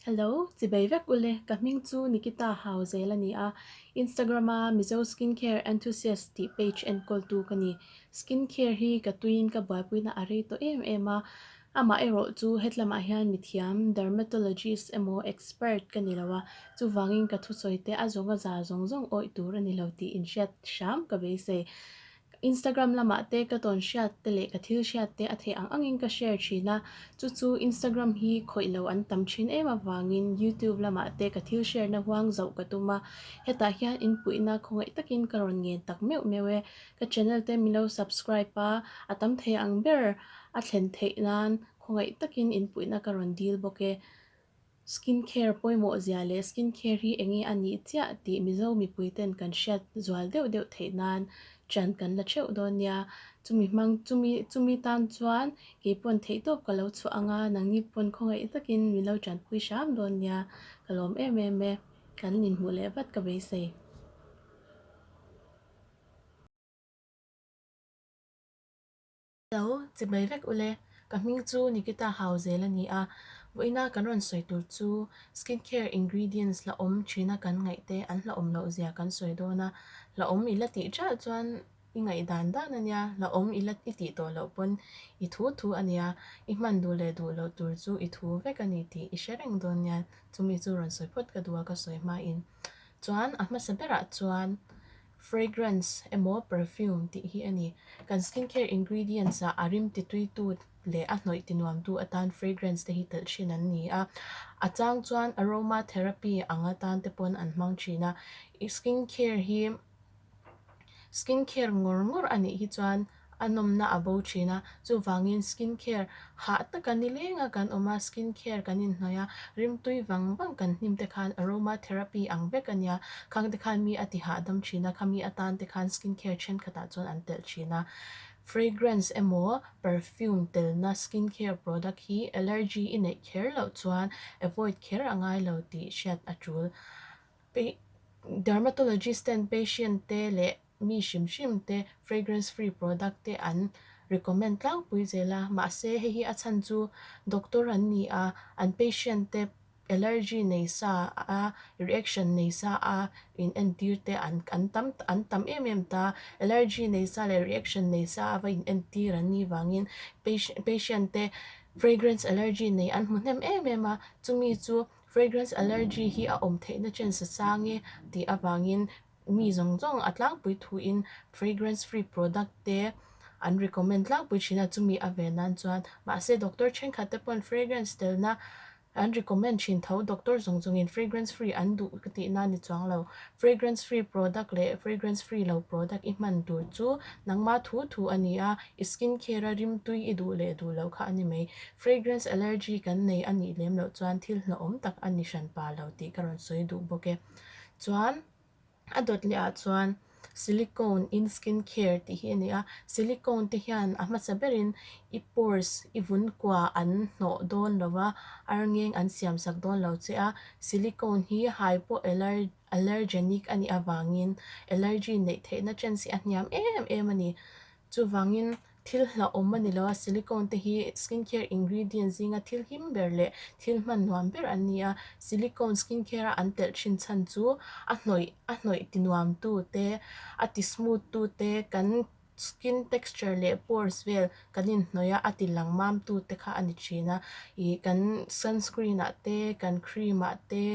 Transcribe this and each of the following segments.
Hello, chibei vek ule, ka hming chu Nikita Hauzel a ni a, Instagram a Mizo Skincare Enthusiast tih page enkawltu ka ni. Skincare hi ka tuiin ka buaipuina a rei tawh em em a, amah erawh chu hetlamah hian mithiam, dermatologist emaw expert ka ni lo a, chuvangin ka thusawi te a zawng a za zawng zawng awih tur a ni lo tih inhriat hram ka beisei. Instagram lamah te ka tawn hriat te leh ka thil hriat te a theih ang angin ka share thin a, chu chu Instagram hi khawih lo an tam thin em avangin YouTube lamah te ka thil share na huang zauh ka tum a, hetah hian inpuihna khawngaih takin ka rawn ngen tak meuh meuh e. Ka channel te min lo subscribe a, a tam thei ang ber a thlen theih nan khawngaih takin inpuihna ka rawn dil bawk e. Skin care pawimawh zia leh skin care hi enge a nih chiah tih Mizo mipui ten kan hriat zual deuh deuh theih nan ṭan kan la theuh dawn nia. Chumi hmang chumi chumi tan chuan kei pawn theih tawp ka lo chhuah ang a, nangni pawn khawngaih takin min lo ṭanpui hram dawn nia. Ka lawm em em e. Kan inhmuh leh vat ka beisei. Hello, chi mai vek ule. Ka hming chu Nikita Hauzel a ni a. Vawiina kan rawn sawi tur chu skin care ingredients la awm thina kan ngaih te an hlauhawm loh zia kan sawi dawn a. Hlauhawm i la tih ṭalh chuan i ngaih dan dan a nia, hlauhawm i la i tih tawh loh pawn i thu thu a nia. I hman duh leh duh loh tur chu i thu vek a ni tih i hre reng dawn nia. Chumi chu rawn sawi phawt ka duh a ka sawi hmain. Chuan a hmasa berah chuan Fragrance emaw perfume tih hi a ni. Kan skincare ingredients ah a rim tituitu leh a hnawih tinuamtu atan fragrance te hi telh thin an ni a. A chang chuan aroma therapy ang atan te pawn an hmang thin a. Skincare hi skincare ngawr ngawr a nih hi chuan a nawmna a bo thin a, chuvangin skin care hah taka nileng a kan awm a, skin care kan inhnawih a, rimtui vang vang kan hnim te khan aroma therapy ang vek a nia, khang te khan mi a ti hahdam thin a, khami atan te khan skin care thenkhatah chuan an telh thin a. Fragrance emaw perfume telna skin care product hi allergy i neih kher loh chuan avoid kher a ngai lo tih hriat a tul. Dermatologist ten patient te leh mi hrim hrim te fragrance free product te an recommend tlangpui zel a, mahse hei hi a chhan chu doctor an ni a, an patient te allergy nei sa a, reaction nei sa a in entir te an an tam an tam em em ta, allergy nei sa leh reaction nei sa a va in entir an nih vangin patient te fragrance allergy nei an hmu hnem em em a, chumi chu fragrance allergy hi a awm theihna chance a sang e tih avangin Mi zawng zawng a tlangpui thuin fragrance free product te an recommend tlangpui thin a, chumi a ve nan chuan mahse doctor thenkhat te pawn fragrance telna an recommend thin tho, doctor zawng zawngin fragrance free an duh ka tih na ni chuang lo. Fragrance free product leh fragrance free lo product i hman tur chu nangma thu thu a ni a, i skin care a rimtui i duh leh duh loh kha a ni mai. Fragrance allergy kan nei a nih lem loh chuan thil hlauhawm tak a ni hran pa lo tih ka rawn sawi duh bawk e. Chuan a dawt leh ah chuan silicone in skin care tih hi a ni a, silicone te hian a hmasa berin i pores i vun kua an hnawh dawn lo va, arngeng an siam sak dawn lo che a, silicone hi hai pawh allergenic a nih avangin allergy neih theihna chance hi a hniam em em a ni. Chuvangin Thil hlauhawm a ni lo a, silicone te hi skincare ingredient zinga thil him ber leh thil hman nuam ber an ni a. Silicone skincare a an telh thin chhan chu a hnawih a hnawih ti nuam tu te, a ti smooth tu te, kan skin texture leh pores vel kan inhnawih a, a ti lang mam tu te kha a ni thin a. Ih kan sunscreen ah te, kan cream ah te,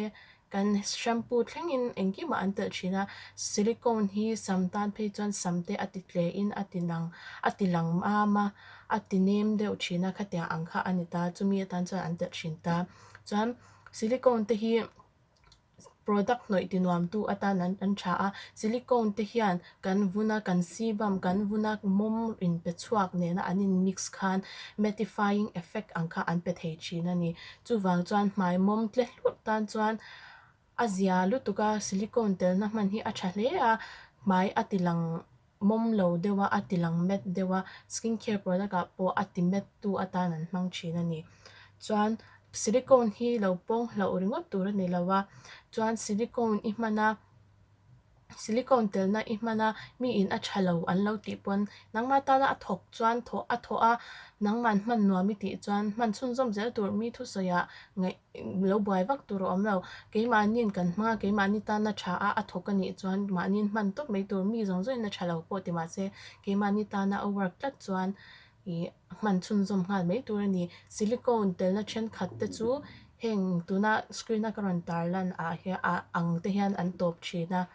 Kan shampoo thlengin engkimah an telh thin a, silicone hi sam tan phei chuan sam te a ti tle in a ti nang a ti lang mam a, a ti nem deuh thin a khatiang ang kha a ni ta, chumi atan chuan an telh thin ta. Chuan silicone te hi product hnawih ti nuam tu atan an an tha a, silicone te hian kan vun a kan sebum kan vun a mawm in pe chhuak nena an in mix khan mattifying effect ang kha an pe thei thin a ni. Chuvang chuan hmai mawm tle hlut tan chuan a zia lutuk a, silicone telna hman hi a tha hle a, hmai a ti lang mawm lo deuh a, a ti lang mat deuh a, skin care product ah pawh a ti mat tu atan an hmang thin a ni. Chuan silicone hi lo pawng hlauh ringawt tur a ni lo a, chuan silicone i hman a. Silicone telna i hman a, mi in a tha lo an lo tih pawn nangmah tana a thawk chuan thawh a thawh a, nangman hman nuam i tih chuan hman chhunzawm zel tur mi thusawiah ngaih lo buai vak tur a awm lo. Keimahniin kan hmang a, keimahni tana tha a a thawk a nih chuan mahniin hman tawp mai tur mi zawng zawngin a tha lo pawh ti mahse keimahni tana a work tlat chuan ih hman chhunzawm nghal mai tur a ni. Silicone telna thenkhat te chu heng tuna screen a ka rawn tar lan ah hian ah ang te hian an tawp thin a,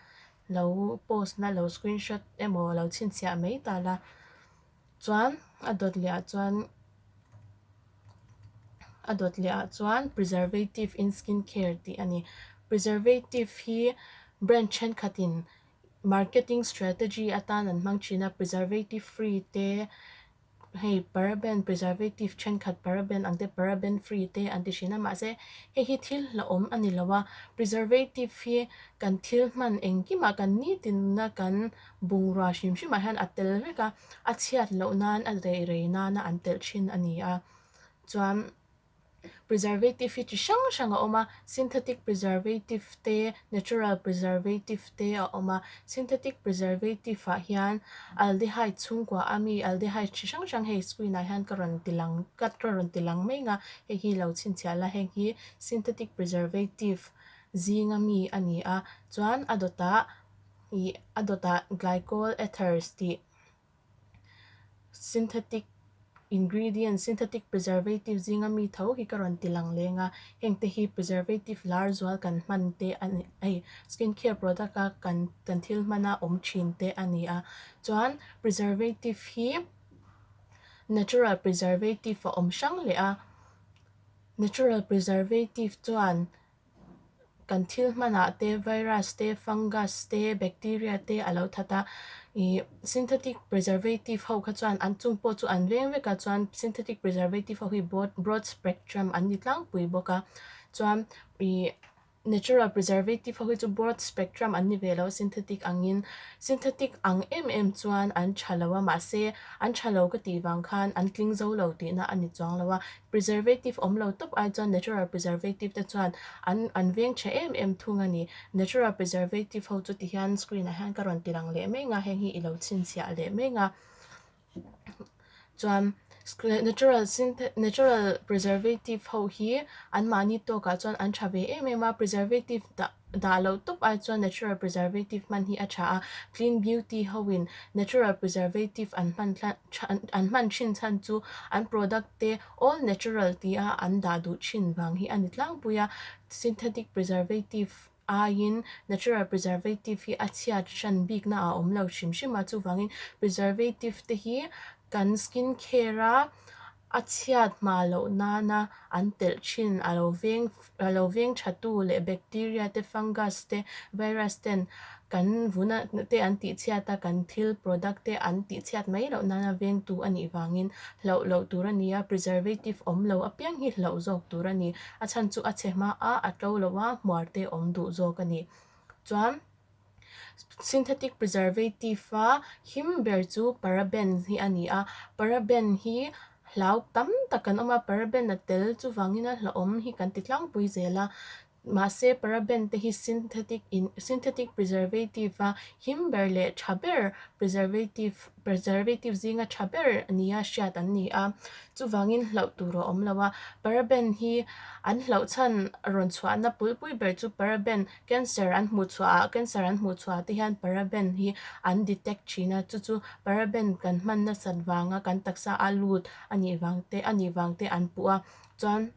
lo post na lo screenshot emaw lo chhinchhiah mai ta la chuan a dawt leh ah chuan a dawt leh ah chuan preservative in skin care tih a ni. Preservative hi brand thenkhat in Marketing strategy atan an hmang thin a, preservative free te, hei paraben preservative thenkhat paraben ang te paraben free te an ti thin a, mahse hei hi thil hlauhawm a ni lo a, preservative hi kan thil hman engkimah kan nitin a kan bungrua hrim hrimah hian a tel vek a, a chhiat loh nan a rei rei nana an telh thin a ni a, chuan. Preservative hi chi hrang hrang a awm a, synthetic preservative te, natural preservative te a awm a. Synthetic preservative ah hian aldehyde chhungkua a mi aldehyde chi hrang hrang hei screen ah hian ka rawn ti lang ka rawn ti lang mai ang a, hei hi lo chhinchhiah la heng hi synthetic preservative zinga mi a ni a, chuan a dawtah ih a dawtah glycol ethers tih. Synthetic ingredient, synthetic preservative zinga mi tho hi ka rawn ti lang leng a, heng te hi preservative lar zual kan hman te a ni hei skin care product a kan kan thil hman a awm thin te a ni a, chuan preservative hi natural preservative a awm hrang leh a, natural preservative chuan kan thil hmanah te virus te fungus te bacteria te a lo that a ih synthetic preservative ho kha chuan an chung pawh chu an veng vek a chuan synthetic preservative ho hi broad spectrum an ni tlangpui bawk a chuan ih natural preservative ho hi chu broad spectrum an ni ve lo synthetic angin synthetic ang em em chuan an tha lo a mahse an tha lo ka tih vang khan an tling zo lo tihna a ni chuang lo a. Preservative awm lo tawp ai chuan natural preservative te chuan an an veng tha em em thung a ni. Natural preservative ho chu tihian screen ah hian ka rawn ti lang leh mai ang a, heng hi i lo chhinchhiah leh mai ang a. Chuan natural natural preservative ho hi anmahni tawkah chuan an tha ve em em a, preservative dah Dah loh tawp ai chuan natural preservative hman hi a tha a, clean beauty hoin natural preservative an hman an hman thin chhan chu an product te all natural tia an dah duh thin vang hi a ni tlangpui a, synthetic preservative aiin natural preservative hi a chhiat hran bikna a awm lo hrim hrim a, chuvangin preservative te hi kan skin care a a chhiat hma loh nana an telh thin a lo veng A lo veng thatu leh bacteria te, fungus te, virus ten kan vuna te an tihchhiat a, kan thil product te an tihchhiat mai loh nana vengtu a nih vangin hlauh loh tur a ni a, preservative awm lo apiang hi hlauh zawk tur a ni. A chhan chu a chhe hma a, a tlo lo a, hmuar te awm duh zawk a ni. Chuan synthetic preservative a him ber chu paraben hi a ni a, paraben hi hlau tam tak kan awm a, paraben a tel chuvangin a hlauhawm hi kan ti tlangpui zel a, mahse paraben te hi synthetic in synthetic preservative a him ber leh tha ber preservative preservative zinga tha ber nia hriat an ni a, chuvangin hlauh tur a awm lo a, paraben hi an hlauh chhan rawn chhuahna pulpui ber chu paraben Cancer an hmuh chhuah ah cancer an hmuh chhuah ah te hian paraben hi an detect thin a, chu chu paraben kan hman nasat vanga kan taksa a lut a nih vang te a nih vang te an puh a, chuan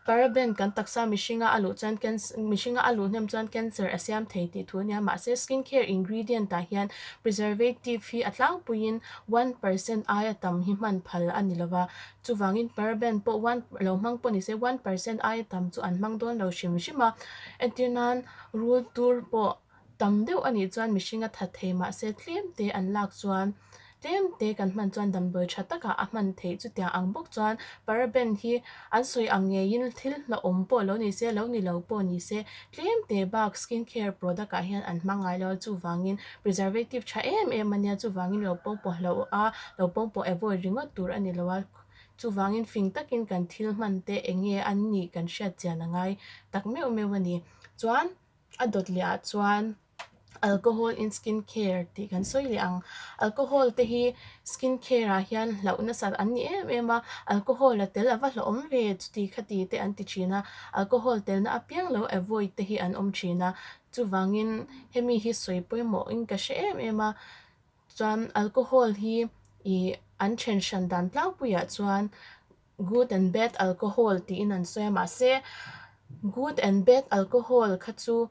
paraben kan taksa mihringa a luh chuan cancer mihringa a luh hnem chuan cancer a siam thei tih thu a nia mahse skin care ingredient ah hian preservative hi a tlangpuiin 1% aia tam hi hman phal a ni lova. Chuvangin paraben pawh one lo hmang pawh nise 1% aia tam chu an hmang dawn lo hrim hrim a, entir nan rul tur pawh tam deuh a nih chuan mihring a that thei mahse tlem te an lak chuan tlem te kan hman chuan damdawi tha takah a hman theih chutiang ang bawk chuan paraben hi an sawi ang ngeiin thil hlauhawm pawh lo nise lo ni lo pawh nise tlem te bak skin care product ah hian an hmang ngai lo a chuvangin preservative tha em em a nia chuvangin lo pawngpaw hlauh a lo pawngpaw avoid ringawt tur a ni lo a chuvangin fing takin kan thil hman te eng nge an nih kan hriat chian a ngai tak meuh meuh a ni chuan a dawt leh ah chuan. Alcohol in skin care tih kan sawi leh ang. Alcohol te hi skin care ah hian hlauh nasat an ni em em a, alcohol a tel a va hlauhawm ve chuti khati te an ti thin a, alcohol telna apiang lo avoid te hi an awm thin a, chuvangin hemi hi sawi pawimawh in ka hre em em a, chuan alcohol hi ih an then hran dan tlangpuiah chuan good and bad alcohol tiin an sawi a, mahse good and bad alcohol kha chu.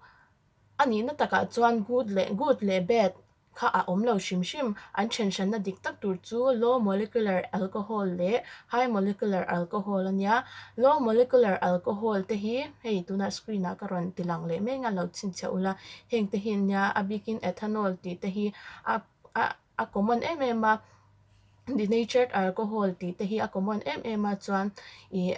A nihna takah chuan good leh good leh bad kha a awm lo hrim hrim. An then hranna dik tak tur chu low molecular alcohol leh high molecular alcohol a nia. Low molecular alcohol te hi hei tunah screen ah ka rawn ti lang leh mek a, lo chhinchhiah ula. Heng te hi nia a bikin ethanol tih te hi a a a common em em a, denatured alcohol tih te hi a common em em a chuan ih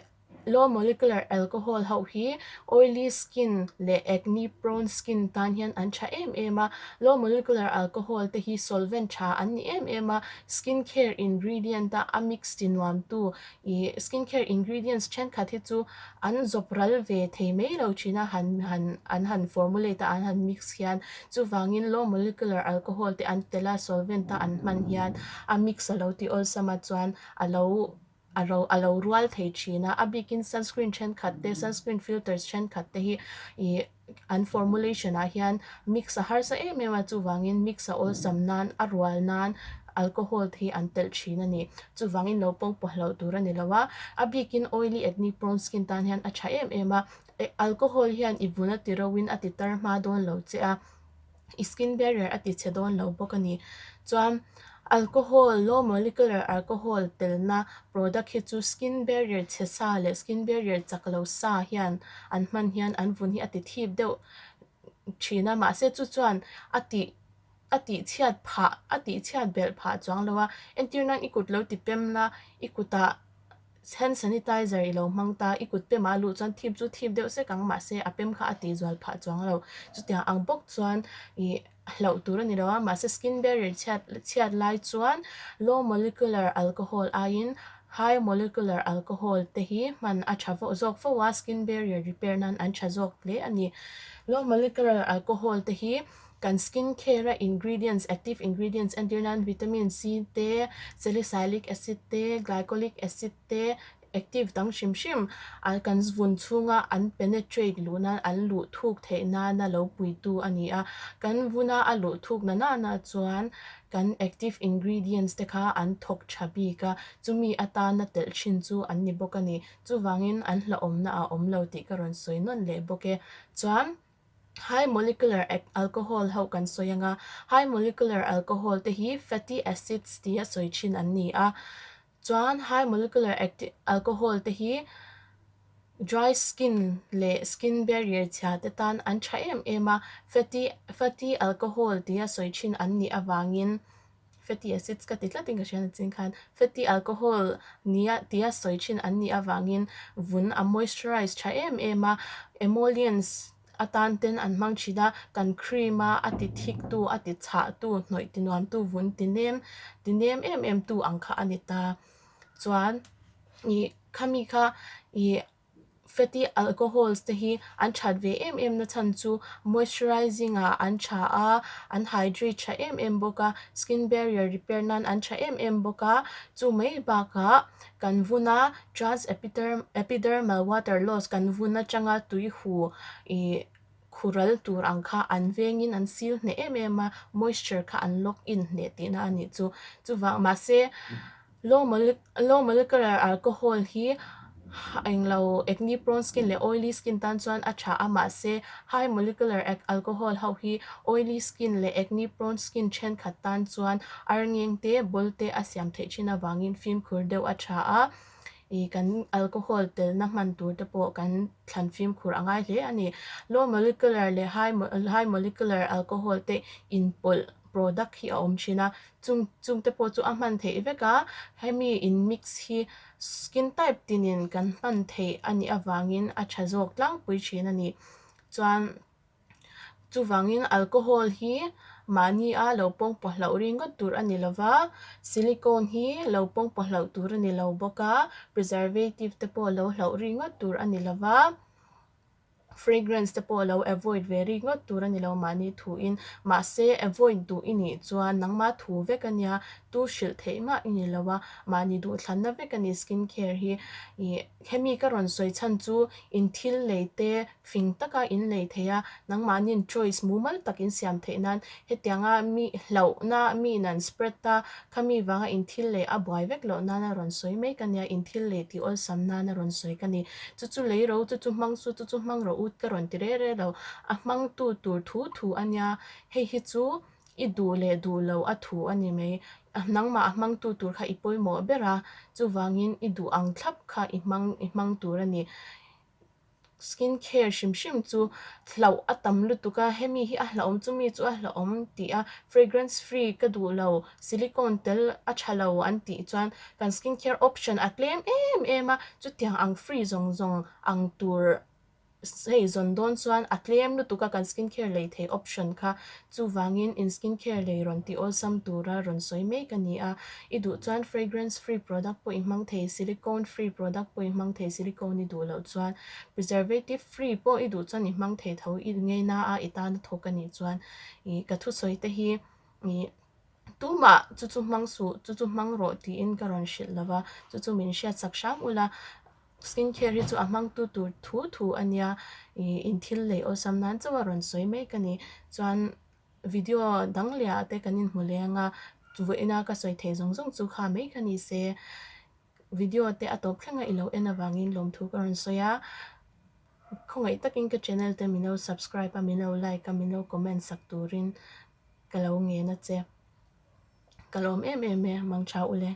Low molecular alcohol ho hi oily skin leh acne prone skin tan hian an tha em em a. Low molecular alcohol te hi solvent tha an ni em em a, skin care ingredient a a mix ti nuam tu ih skin care ingredients thenkhat hi chu an zawp ral ve thei mai lo thin a han han an han formulate a an han mix hian chuvangin low molecular alcohol te an tel a solvent a an hman hian a mix a lo ti awlsam a chuan a lo A ro a lo rual thei thin a, a bikin sunscreen thenkhat te sunscreen filters thenkhat te hi ih an formulation ah hian mix a harsa em em a chuvangin mix a awlsam nan a rual nan alcohol te hi an telh thin a ni. Chuvangin lo pawngpaw hlauh tur a ni lo a, a bikin oily acne prone skin tan hian a tha em em a, alcohol hian i vun a ti ro in a ti tar hma dawn lo che a. I skin barrier a ti chhe dawn lo bawk a ni. Chuan alcohol, low molecular alcohol telna product hi chu skin barrier chhe sa leh skin barrier chak lo sa hian an hman hian an vun hi a ti thip deuh thin a, mahse chu chuan a tih a tih chhiat phah a tih chhiat belh phah chuang lo a, entir nan i kut lo ti pem la i kutah Hand sanitizer i lo hmang ta, i kut pemah a luh chuan thip chu thip deuh sek ang mahse a pem kha a tih zual phah chuang lo. Chutiang ang bawk chuan ih hlauh tur a ni lo a, mahse skin barrier chhiat chhiat lai chuan low molecular alcohol aiin high molecular alcohol te hi hman a tha zawk fo a, skin barrier repair nan an tha zawk hle a ni. Low molecular alcohol te hi Kan skin care a ingredients, active ingredients entir nan vitamin C te, salicylic acid te, glycolic acid te, active dang hrim hrim a kan vun chhunga an penetrate luh nan an luh thuk theih nana lo puitu a ni a. Kan vuna a luh thuk na nana chuan kan active ingredients te kha an thawk tha bik a, chumi atana telh thin chu an ni bawk a ni. Chuvangin an hlauhawmna a awm lo tih ka rawn sawi nawn leh bawk e. Chuan. High molecular alcohol ho kan sawi ang a, high molecular alcohol te hi fatty acids tia sawi thin an ni a. Chuan high molecular alcohol te hi dry skin leh skin barrier chhia te tan an tha em em a, fatty fatty alcohol tia sawi thin an nih avangin Fatty acids ka ti tlat in ka hria nachin khan fatty alcohol nia tia sawi thin an nih avangin vun a moisturize tha em em a, emollients atan ten an hmang thin a, kan cream a a ti thik tu a ti chhah tu hnawih ti nuam tu vun ti nem ti nem em em tu ang kha a ni ta. Chuan ih khami kha ih Fatty alcohols te hi an that ve em em na chhan chu moisturizing ah an tha a, an hydrate tha em em bawk a, skin barrier repair nan an tha em em bawk a, chu mai bakah kan vun a trans epidermal water loss kan vun atanga tui hu ih khural tur ang kha an vengin an sil hneh em em a, moisture kha an lock in hneh tihna a nih chu. Chuvang mahse low low molecular alcohol hi englo acne prone skin leh oily skin tan chuan a tha a mahse high molecular alcohol ho hi oily skin leh acne prone skin thenkhat tan chuan arngeng te ball te a siam theih thin avangin fimkhur deuh a tha a. Ih kan alcohol telna hman tur te pawh kan thlan fimkhur a ngai hle a ni. Low molecular leh high high molecular alcohol te inpawlh product hi a awm thin a, chung chung te pawh chu a hman theih vek a, hemi in mix hi skin type tinin kan hman theih a nih avangin a tha zawk tlangpui thin a ni. Chuan. Chuvangin alcohol hi mahni a lo pawngpaw hlauh ringawt tur a ni lo va, silicone hi lo pawngpaw hlauh tur a ni lo bawk a, preservative te pawh lo hlauh ringawt tur a ni lo va. Fragrance te pawh lo avoid ve ringawt tur a ni lo mahni thuin. Mahse avoid duh i nih chuan nangma thu vek a nia, tu hrilh theih mah i ni lo a, mahni duhthlanna vek a ni skin care hi. Ih hemi ka rawn sawi chhan chu in thil lei te fing taka in lei thei a, nangmahniin choice mumal tak in siam theih nan hetianga mi hlauhna mi in an spread a, khami vanga in thil lei a buai vek loh nana rawn sawi mai ka nia, in thil lei tih awlsam nana rawn sawi ka ni. Chu chu lei ro, chu chu hmang su, chu chu hmang rawh ut ka rawn ti re re lo, a hmangtu tur thu thu a nia, hei hi chu i duh leh duh lo a thu a ni mai, nangmah a hmangtu tur kha i pawimawh ber a, chuvangin i duh ang thlap kha i hmang i hmang tur a ni. Skin care hrim hrim chu hlauh a tam lutuk a, hemi hi a hlauhawm chumi chu a hlauhawm tih a, fragrance free ka duh lo, silicone tel a tha lo an tih chuan kan skin care option a tlem em em a, chutiang ang free zawng zawng ang tur hei zawn dawn chuan a tlem lutuk a kan skin care lei theih option kha, chuvangin in skin care lei rawn tih awlsam tura rawn sawi mek a ni a. I duh chuan fragrance free product pawh i hmang thei, silicone free product pawh i hmang thei, silicone i duh loh chuan preservative free pawh i duh chuan i hmang thei tho, i ngei na a i tan a thawk a nih chuan ih ka thusawi te hi ih tumah chu chu hmang suh, chu chu hmang rawh tiin ka rawn hrilh lo va, chu chu min hriatsak hram ula, skin care hi chu a hmangtu tur thu thu a nia ih in thil lei awlsam nan chauh a rawn sawi mek a ni, chuan. Video dang leh ah te kan inhmu leng a, vawiina ka sawi theih zawng zawng chu kha mai kha ni se. Video te a tawp thleng a i lo en avangin lawmthu ka rawn sawi a, khawngaih takin ka channel te min lo subscribe a, min lo like a, min lo comment sak turin ka lo ngen a che. Ka lawm em em e, mangtha ule.